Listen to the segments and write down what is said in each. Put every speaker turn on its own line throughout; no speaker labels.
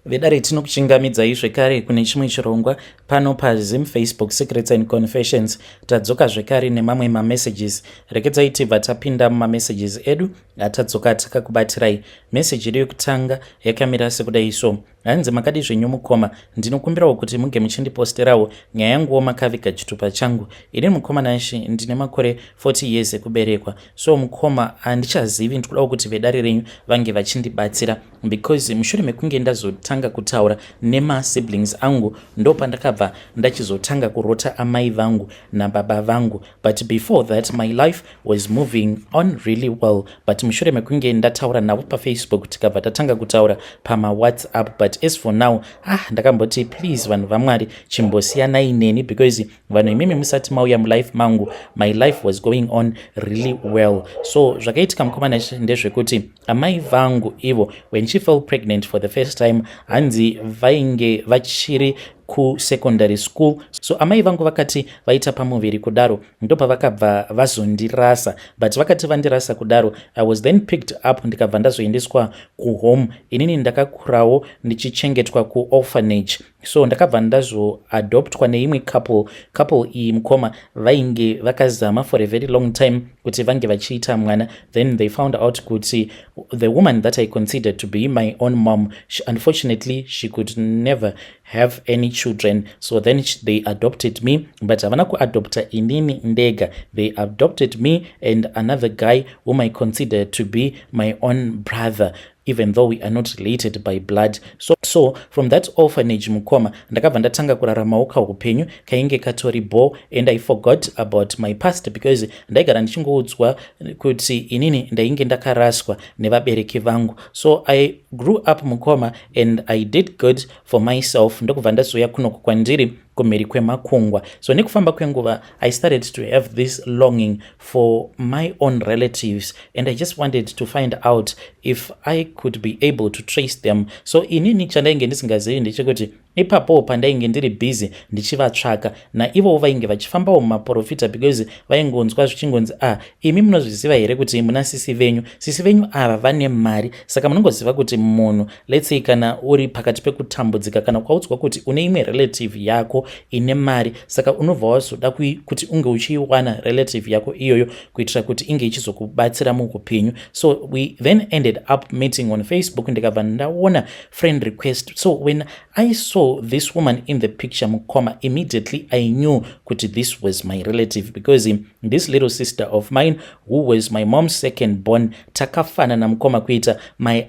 Vedare, tinokuchingamidzai zvekare kune chimwe chirongwa pano paZim Facebook Secrets and Confessions. Tadzoka zvekare nemamwe mamessages. Rekedzai tibva tapinda mumamessages edu atadzoka takakubatirai. Meseji yedu yekutanga yakamira sekudai so. Hanzi, "Makadi zvenyu mukoma? Ndinokumbirawo kuti muge muchindiposterawo nyaya yanguwo makaviga chitupa changu. Ini mukoma Nashi ndine makore 40 years ekuberekwa. So mukoma, handichazivi, ndikudawo kuti vedare renyu vange vachindibatsira because mushure mekunge ndazotanga kutaura nemasiblings angu, ndo pandakabva ndachizotanga kurota amai vangu nababa vangu. But before that, my life was moving on really well, but mushure mekunge ndataura navo paFacebook, tikabva tatanga kutaura pamaWhatsApp. But as for now, ah, ndakamboti, please, vanhu vaMwari, chimbosiyanai neni because vanhu imimi musati mauya mulife mangu, my life was going on really well. So zvakaitika, mukomana, ndezvekuti amai vangu ivo, when she fell pregnant for the first time, hanzi vainge vachiri kusecondary school. So amai vangu vakati vaita pamuviri kudaro, ndopavakabva vazondirasa. But vakati vandirasa kudaro, I was then picked up, ndikabva ndazoendeswa kuhome. Inini ndakakurawo ndichichengetwa kuorphanage. So ndakabva ndazoadoptwa neimwe couple. Couple iyi, mukoma, vainge vakazama for a very long time kuti vange vachiita mwana. Then they found out kuti the woman that I considered to be my own mom, unfortunately she could never have any children. So then they adopted me, but havana kuadopta inini ndega. They adopted me and another guy whom I consider to be my own brother, even though we are not related by blood. So from that orphanage, mukoma, ndakabva ndatanga kuraramawo kaupenyu kainge katori bo, and I forgot about my past because ndaigara ndichingoudzwa kuti inini ndainge ndakaraswa nevabereki vangu. So I grew up, mukoma, and I did good for myself, ndokubva ndazouya kunoku kwandiri kumhiri kwemakungwa. So nekufamba kwenguva, I started to have this longing for my own relatives, and I just wanted to find out if I could be able to trace them. So inini chandainge ndisingazivi ndechekuti ipapo pandainge ndiri busy ndichivatsvaka, naivowo vainge vachifambawo mumaprofita because vaingonzwa zvichingonzi, "Ah, imi munozviziva here kuti muna sisi venyu? Sisi venyu ava vane mari." Saka munongoziva kuti munhu, let's say kana uri pakati pekutambudzika, kana ukaudzwa kuti une imwe relative yako ine mari, saka unobva wazoda kuti unge uchiiwana relative yako iyoyo kuitira kuti inge ichizokubatsira muupenyu. So we then ended up meeting on Facebook, ndikabva ndaona friend request. So when I saw this woman in the picture, mukoma, immediately I knew kuti this was my relative because this little sister of mine, who was my mom's second born, takafanana, mukoma, kuita my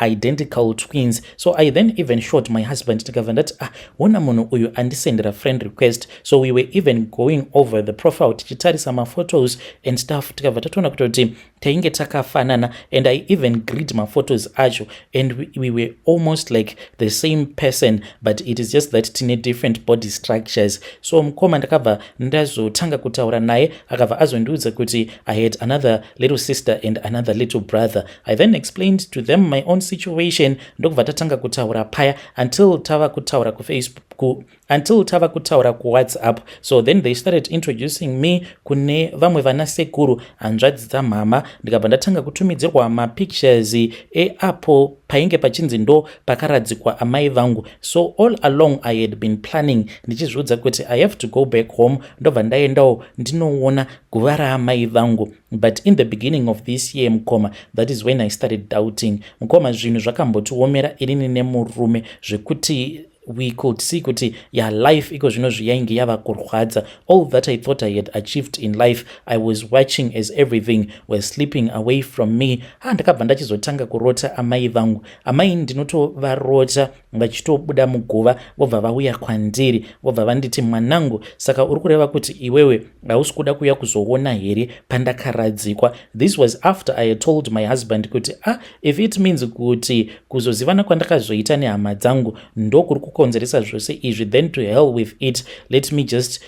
identical twins. So I then even showed my husband, tikabva ndati, "Ah, ona munhu uyu andisendera friend request." So we were even going over the profile, tichitarisa maphotos and stuff, tikabva tatoona kutoti tainge takafanana, and I even agreed maphotos acho, and we were almost like the same person, but it is just that tine different body structures. So mukoma, ndakabva ndazotanga kutaura naye, akabva azondiudza kuti I had another little sister and another little brother. I then explained to them my own situation, ndokubva tatanga kutaura paya until tava kutaura kuFacebook, until tava kutaura kuWhatsApp. So then they started introducing me kune vamwe vana sekuru, hanzvadzi dzamhama. Ndikabva ndatanga kutumidzirwa mapictures eapo painge pachinzi ndo pakaradzikwa amai vangu. So all along I had been planning, ndichizviudza kuti I have to go back home, ndobva ndaendawo ndinoona guva raamai vangu. But in the beginning of this year, mukoma, that is when I started doubting. Mukoma, zvinhu zvakambotiomera inini nemurume zvekuti we could see kuti ya life iko zvino zviyainge yava kurwadza. All that I thought I had achieved in life, I was watching as everything was slipping away from me. Ha, ndakabva ndachizotanga kurota amai vangu. Amai ndinotovarota vachitobuda muguva, vobva vauya kwandiri, vobva vanditi, "Mwanangu, saka uri kureva kuti iwewe hausi kuda kuuya kuzoona here pandakaradzikwa?" This was after I had told my husband kuti, "Ah, if it means kuti kuzozivana kwandakazoita nehama dzangu ndokuri kukonzeresa zvose izvi, then to hell with it. Let me just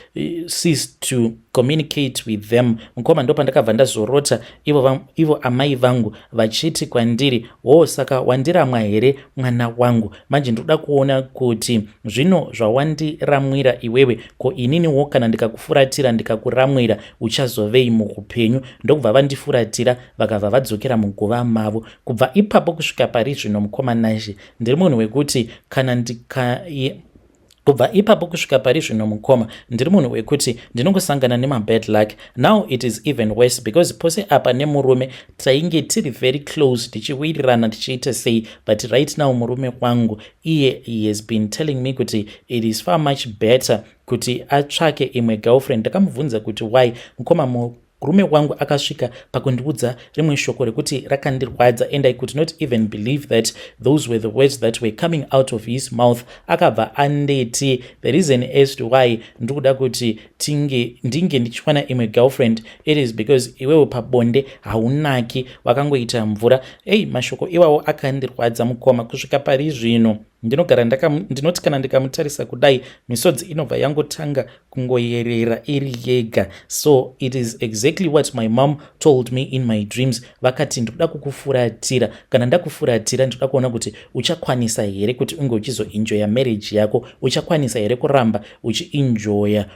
cease to Communicate with them, mukoma. Ndo pandakabva ndazorota ivo amai vangu vachiti kwandiri, "Wo, saka wandiramwa here, mwana wangu? Manje ndoda kuona kuti zvino zvawandiramwira iwewe, ko ininiwo kana ndikakufuratira, ndikakuramwira, uchazovei muupenyu?" Ndokubva vandifuratira, vakabva vadzokera muguva mavo. Kubva ipapo kusvika pari zvino, mukoma Nashe, ndiri munhu wekuti kana ndika kubva ipapo kusvika pari zvino, mukoma, ndiri munhu wekuti ndinongosangana nemabad luck. Now it is even worse because pose apa nemurume tainge tiri very close, tichiwirirana, tichiita sei, but right now murume wangu iye, he has been telling me kuti it is far much better kuti atsvake imwe girlfriend. Ndakamubvunza kuti why. Mukoma, murume wangu akasvika pakundiudza rimwe shoko rekuti rakandirwadza, and I could not even believe that those were the words that were coming out of his mouth. Akabva anditi the reason as to why ndiri kuda kuti tinge ndinge ndichiwana imwe girlfriend, it is because iwewe pabonde haunaki, wakangoita mvura. Ei, mashoko iwawo akandirwadza, mukoma. Kusvika pari zvino ndinogara ndinoti kana ndikamutarisa kudai, misodzi inobva yangotanga kungoyerera iri yega. So it is exactly what my mom told me in my dreams. Vakati, "Ndinoda kukufuratira. Kana ndakufuratira, ndinoda kuona kuti uchakwanisa here kuti unge uchizoenjoya marriage yako, uchakwanisa here kuramba uchienjoya."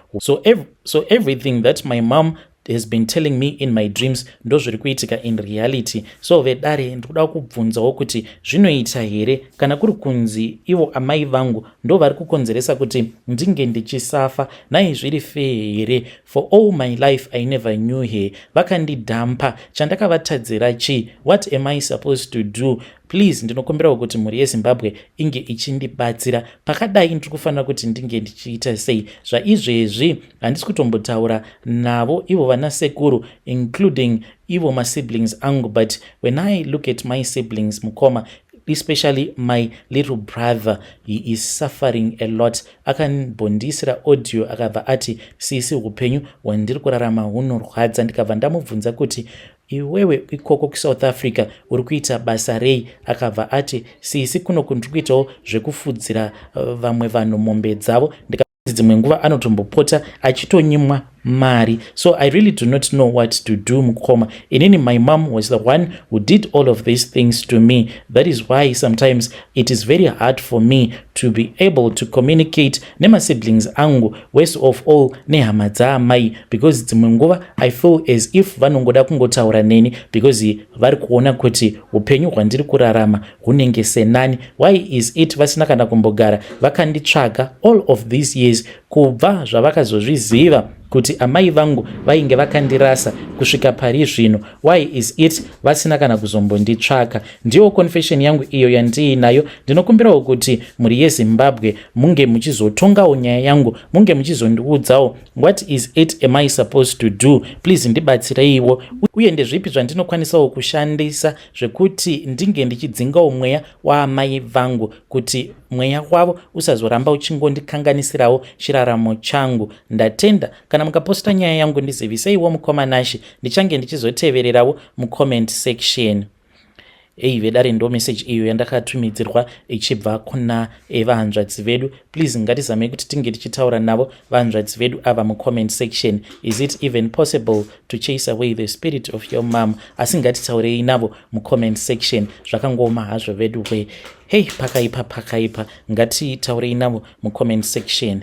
So everything that my mom has been telling me in my dreams ndo zviri kuitika in reality. So vedare, ndikuda kubvunzawo kuti zvinoita here kana kuri kunzi ivo amai vangu ndo vari kukonzeresa kuti ndinge ndichisafa? Nai, zviri fair here? For all my life I never knew her. Vakandidhampa. Chandakavatadzira chii? What am I supposed to do? Please, ndinokumbirawo kuti mhuri yeZimbabwe inge ichindibatsira pakadai. Ndiri kufanira kuti ndinge ndichiita sei? Zvaizvezvi handisi kutombotaura navo ivo vana sekuru, including ivo masiblings angu. But when I look at my siblings, mukoma, especially my little brother, he is suffering a lot. Akambondisira audio, akabva ati, "Sisi, upenyu hwandiri kurarama hunorwadza." Ndikabva ndamubvunza kuti, "Iwewe ikoko kuSouth Africa uri kuita basa rei?" Akabva ati, "Sisi, kuno ndiri kuitawo zvekufudzira vamwe vanhu mombe dzavo." Dzimwe nguva anotombopota achitonyimwa mari. So I really do not know what to do, mukoma. Inini, my mom was the one who did all of these things to me. That is why sometimes it is very hard for me to be able to communicate nemasiblings angu, worst of all nehama dzaamai, because dzimwe nguva I feel as if vanongoda kungotaura neni because vari kuona kuti upenyu hwandiri kurarama hunenge senani. Why is it vasina kana kumbogara vakanditsvaga all of these years, kubva zvavakazozviziva kuti amai vangu vainge vakandirasa kusvika pari zvino? Why is it vasina kana kuzombonditsvaka? Ndiyo confession yangu iyo yandiinayo. Ndinokumbirawo kuti mhuri yeZimbabwe munge muchizotongawo nyaya yangu, munge muchizondiudzawo what is it am I supposed to do. Please, ndibatsireiwo. Uye ndezvipi zvandinokwanisawo kushandisa zvekuti ndinge ndichidzingawo mweya waamai vangu, kuti mweya wavo usazoramba uchingondikanganisirawo chiraramo changu? Ndatenda. Kana mukaposta nyaya yangu, ndiziviseiwo, mukoma Nashe. Ndichange ndichizotevererawo mucomment section. Ei, vedare, ndo message iyo yandakatumidzirwa ichibva kuna vahanzvadzi vedu. Please, ngatizamei kuti tinge tichitaura navo vahanzvadzi vedu ava mucomment section. Is it even possible to chase away the spirit of your mom? Asi ngatitaurei navo mucomment section. Zvakangoma hazvo vedu we. Hei, pakaipa, pakaipa. Ngatitaurei navo mucomment section.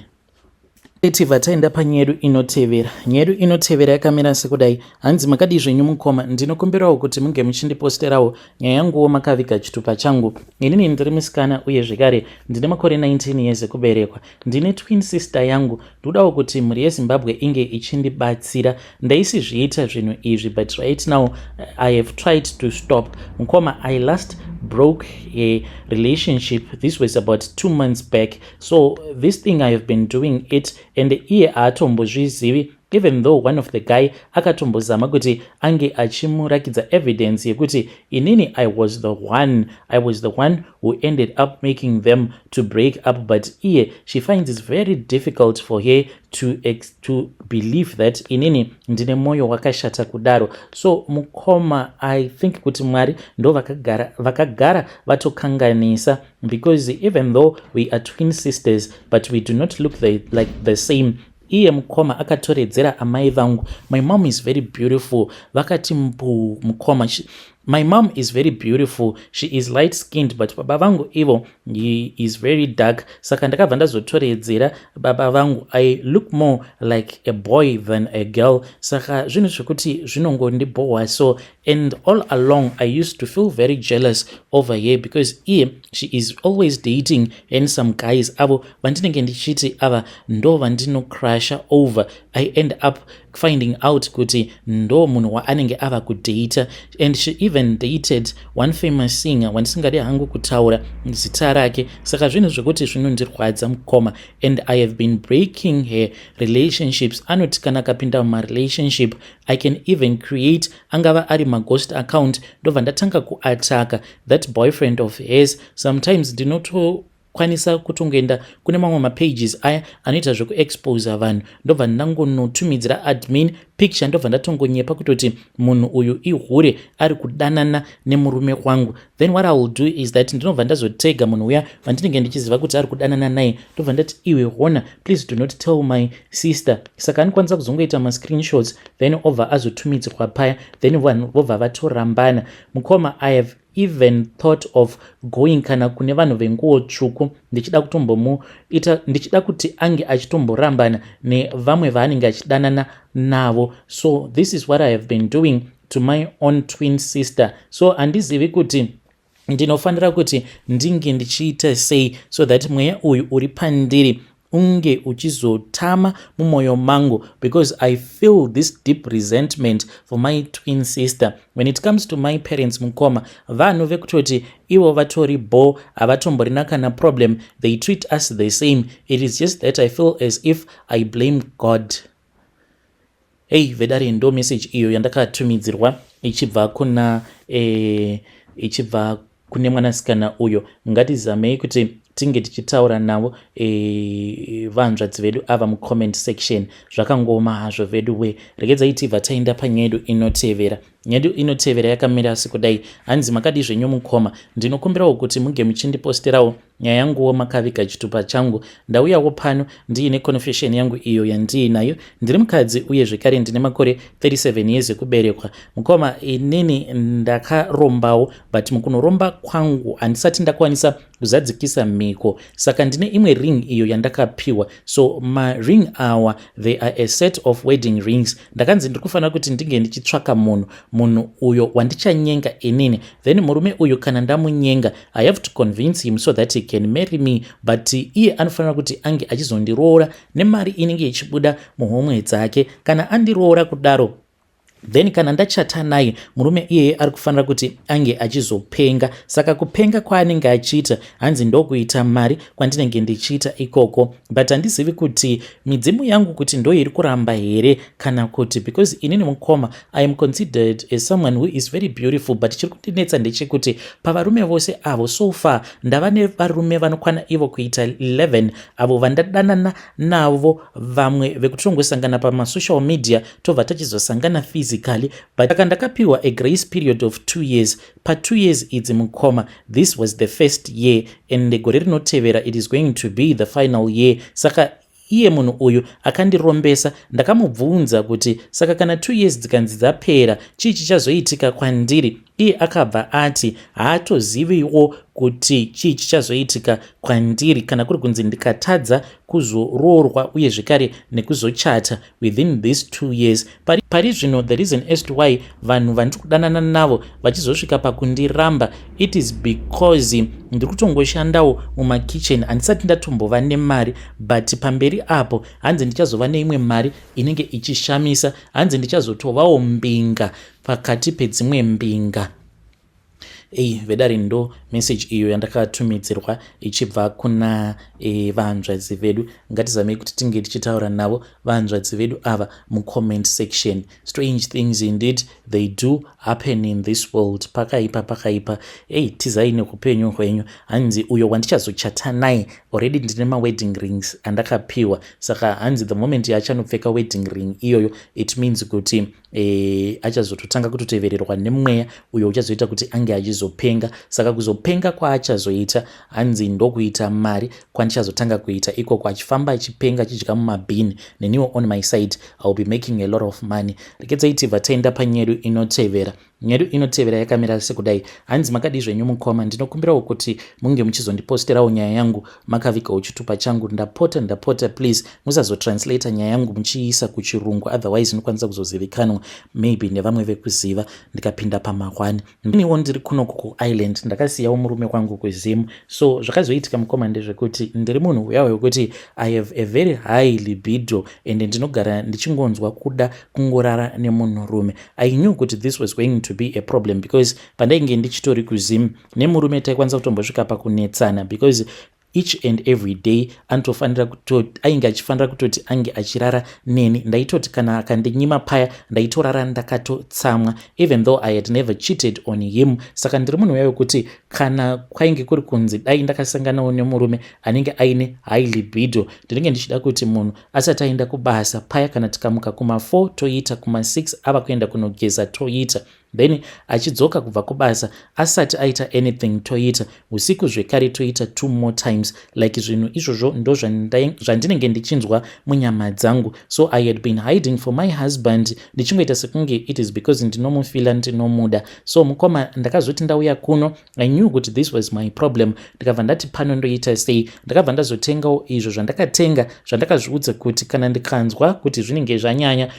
Tibva taenda panyaya yedu inotevera. Nyaya yedu inotevera yakamira sekudai. Hanzi, "Makadii zvenyu, mukoma? Ndinokumbirawo kuti munge muchindiposterawo nyaya yanguwo makaviga chitupa changu. Inini ndiri musikana, uye zvekare ndine makore 19 years ekuberekwa. Ndine twin sister yangu. Ndodawo kuti mhuri yeZimbabwe inge ichindibatsira. Ndaisizviita zvinhu izvi, but right now I have tried to stop. Mukoma, I last broke a relationship, this was about 2 months back. So this thing, I have been doing it, and iye haatombozvizivi, even though one of the guy akatombozama kuti ange achimurakidza evidence yekuti inini I was the one who ended up making them to break up. But iye, she finds it very difficult for her to believe that inini ndine mwoyo wakashata kudaro. So mukoma, I think kuti Mwari ndo vakagara vatokanganisa, because even though we are twin sisters, but we do not look like the same. Iye mukoma akatoredzera amai vangu. My mom is very beautiful, vakati mbu mukoma. My mom is very beautiful, she is light skinned, but baba vangu ivo, he is very dark. Saka ndakabva ndazotoredzera baba vangu. I look more like a boy than a girl. Saka zvinhu zvekuti zvinongondibhohwa so. And all along I used to feel very jealous over here because iye, she is always dating handsome guys, avo vandinenge ndichiti ava ndo vandinocrusha over. I end up finding out kuti ndo munhu waanenge ava kudata. And she even dated one famous singer wandisingadi hangu kutaura zita rake. Saka zvinhu zvekuti zvinondirwadza, mukoma, and I have been breaking her relationships. Anoti kana akapinda mumarelationship, I can even create, angava ari maghost account, ndobva ndatanga kuataka that boyfriend of hers. Sometimes ndinotokwanisa kutongoenda kune mamwe mapages aya anoita zvekuexposa vanhu, ndobva ndangonotumidzira admin picture, ndobva ndatongonyepa kutoti munhu uyu ihure, ari kudanana nemurume wangu. Then what I will do is that ndinobva ndazotega munhu uya vandinenge ndichiziva kuti ari kudanana naye, ndobva ndati, "Iwe hona, please do not tell my sister." Saka anokwanisa kuzongoita mascreenshots, then obva azotumidzirwa paya, then vanhu vobva vatorambana. Mukoma, I have even thought of going kana kune vanhu venguo tsvuku, ndichida kutombomuita, ndichida kuti ange achitomborambana nevamwe vaanenge achidanana navo. So this is what I have been doing to my own twin sister. So handizivi kuti ndinofanira kuti ndinge ndichiita sei so that mweya uyu uri pandiri unge uchizotama mumwoyo mangu, because I feel this deep resentment for my twin sister. When it comes to my parents, mukoma, vanhu vekutoti ivo vatori bo, havatomborina kana problem. They treat us the same. It is just that I feel as if I blame God. Hei vedare, ndo message iyo yandakatumidzirwa ichibva kune mwanasikana uyo. Ngatizamei kuti tinge tichitaura navo vanzvadzi vedu ava mucomment section. Zvakangoma hazvo vedu we. Regedzai tibva taenda panyaya yedu inotevera. Nyaya yedu inotevera yakamira sekudai. Hanzi, "Makadi zvenyu mukoma? Ndinokumbirawo kuti munge muchindiposterawo nyaya yanguwo makaviga chitupa changu. Ndauyawo pano ndiine confession yangu iyo yandiinayo. Ndiri mukadzi uye zvekare ndine makore 37 years ekuberekwa. Mukoma, inini ndakarombawo, but mukunoromba kwangu handisati ndakwanisa kuzadzikisa mhiko. Saka ndine imwe ring iyo yandakapiwa. So maring awa, they are a set of wedding rings. Ndakanzi ndiri kufanira kuti ndinge ndichitsvaka munhu uyo wandichanyenga inini. Then murume uyu kana ndamunyenga, I have to convince him so that he can marry me, but iye anofanira kuti ange achizondiroora nemari inenge ichibuda muhomwe dzake. Kana andiroora kudaro, then kana ndachata naye, murume iyeye ari kufanira kuti ange achizopenga. Saka kupenga kwaanenge achiita, hanzi ndokuita mari kwandinenge ndichiita ikoko. But handizivi kuti midzimu yangu kuti ndo iri kuramba here kana kuti, because inini mukoma, I am considered as someone who is very beautiful, but chiri kundinetsa ndechekuti pavarume vose avo, so far ndava nevarume vanokwana ivo kuita 11 avo vandadanana navo, vamwe vekutongosangana pamasocial media, tobva tachizosangana physically. But saka ndakapiwa a grace period of 2 years. Pa2 years idzi mukoma, this was the first year, and gore rinotevera it is going to be the final year. Saka iye munhu uyu akandirombesa, ndakamubvunza kuti saka kana 2 years dzikanzi dzapera, chii chichazoitika kwandiri? Iye akabva ati haatoziviwo kuti chii chichazoitika kwandiri kana kuri kunzi ndikatadza kuzoroorwa uye zvekare nekuzochata within these 2 years. Pari zvino, the reason as to why vanhu vandiri kudanana navo vachizosvika pakundiramba, it is because ndiri kutongoshandawo mumakitchen, handisati ndatombova nemari. But pamberi apo, hanzi ndichazova neimwe mari inenge ichishamisa. Hanzi ndichazotovawo mbinga pakati pedzimwe mbinga." Ei vedare, ndo message iyo yandakatumidzirwa ichibva kuna vanzvadzi vedu. Ngatizamei kuti tinge tichitaura navo vanzvadzi vedu ava mucomment section. Strange things indeed, they do happen in this world. Pakaipa, pakaipa. Ei, tizai neupenyu hwenyu. Hanzi uyo wandichazochata naye, already ndine mawedding rings andakapiwa. Saka hanzi the moment yaachanopfeka wedding ring iyoyo, it means kuti achazototanga kutotevererwa nemweya uyo uchazoita kuti ange achizo achizopenga. Saka kuzopenga kwaachazoita, hanzi ndokuita mari kwandichazotanga kuita ikoko, achifamba achipenga, achidya mumabhini. Neniwo on my side I will be making a lot of money. Rekedzai tibva taenda panyedu inotevera. Nyedu inotevera yakamira sekudai. Hanzi, "Makadii zvenyu mukoma? Ndinokumbirawo kuti munge muchizondiposterawo nyaya yangu makavigawo chitupa changu. Ndapota, ndapota, please musazotranslata nyaya yangu muchiisa kuchirungu, otherwise inokwanisa kuzozivikanwa maybe nevamwe vekuziva ndikapinda pamahwani. Iniwo ndiri kunoku kuIreland, ndakasiyawo murume wangu kuZimu. So zvakazoitika, mukoma, ndezvekuti ndiri munhu uya wekuti I have a very high libido and ndinogara ndichingonzwa kuda kungorara nemunhurume. I knew kuti this was going to be a problem because pandainge ndichitori kuZimu nemurume, taikwanisa kutombosvika pakunetsana because each and every day anotofanira, ainge achifanira kutoti ange achirara neni. Ndaitoti kana akandinyima paya, ndaitorara ndakatotsamwa, even though I had never cheated on him. Saka ndiri munhu uya wekuti kana kwainge kuri kunzi dai ndakasanganawo nemurume anenge aine high libido, ndinenge ndichida kuti munhu asati aenda kubasa paya, kana tikamuka kuma4 toita, kuma6 ava kuenda kunogeza toita, then achidzoka kubva kubasa asati aita anything toita, usiku zvekare toita two more times. Like zvinhu izvozvo ndo zvandinenge ndichinzwa munyama dzangu. So I had been hiding for my husband, ndichingoita sekunge it is because ndinomufila, ndinomuda. So mukoma, ndakazoti ndauya kuno, I knew kuti this was my problem. Ndikabva ndati pano ndoita sei? Ndakabva ndazotengawo izvo zvandakatenga, zvandakazviudza kuti kana ndikanzwa kuti zvinenge zvanyanya,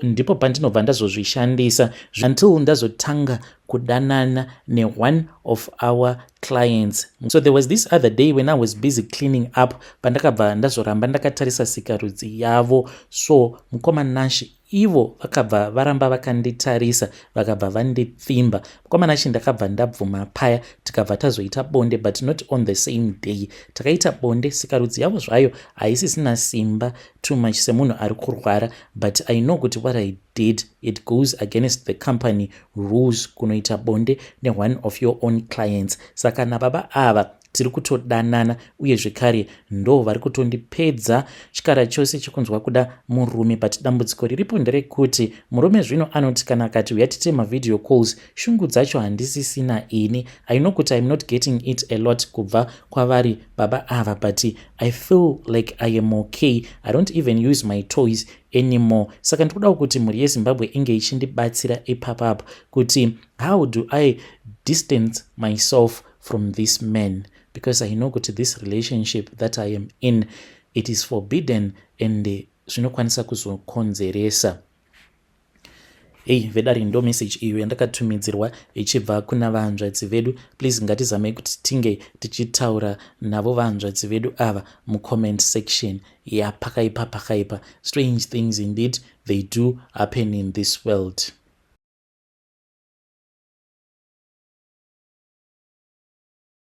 ndipo pandinobva ndazozvishandisa, until ndazotanga kudanana neone of our clients. So there was this other day when I was busy cleaning up, pandakabva ndazoramba ndakatarisa sikarudzi yavo. So mukoma Nashi, ivo vakabva varamba vakanditarisa, vakabva vandipfimba. Mukoma Nashi, ndakabva ndabvuma paya, tikabva tazoita bonde, but not on the same day. Takaita bonde, sikarudzi yavo zvayo haisisina simba too much semunhu ari kurwara, but I know kuti what I did, it goes against the company rules, kunoita bonde neone of your own clients. Saka nababa ava tiri kutodanana, uye zvekare ndo vari kutondipedza chikara chose chekunzwa kuda murume. But dambudziko riripo nderekuti murume zvino anoti kana akati uya tite mavideo calls, shungu dzacho handisisina ini. I know kuti I'm not getting it a lot kubva kwavari baba ava, but I feel like I am okay. I don't even use my toys anymore. Saka ndikudawo kuti mhuri yeZimbabwe inge ichindibatsira ipapapo kuti how do I distance myself from this man, because I know kuti this relationship that I am in, it is forbidden and zvinokwanisa kuzokonzeresa." Ei vedari, ndo message iyo yandakatumidzirwa ichibva kuna vahanzvadzi vedu. Please ngatizamei kuti tinge tichitaura navo vahanzvadzi vedu ava mucomment section. Yapakaipa, pakaipa. Strange things indeed, they do happen in this world.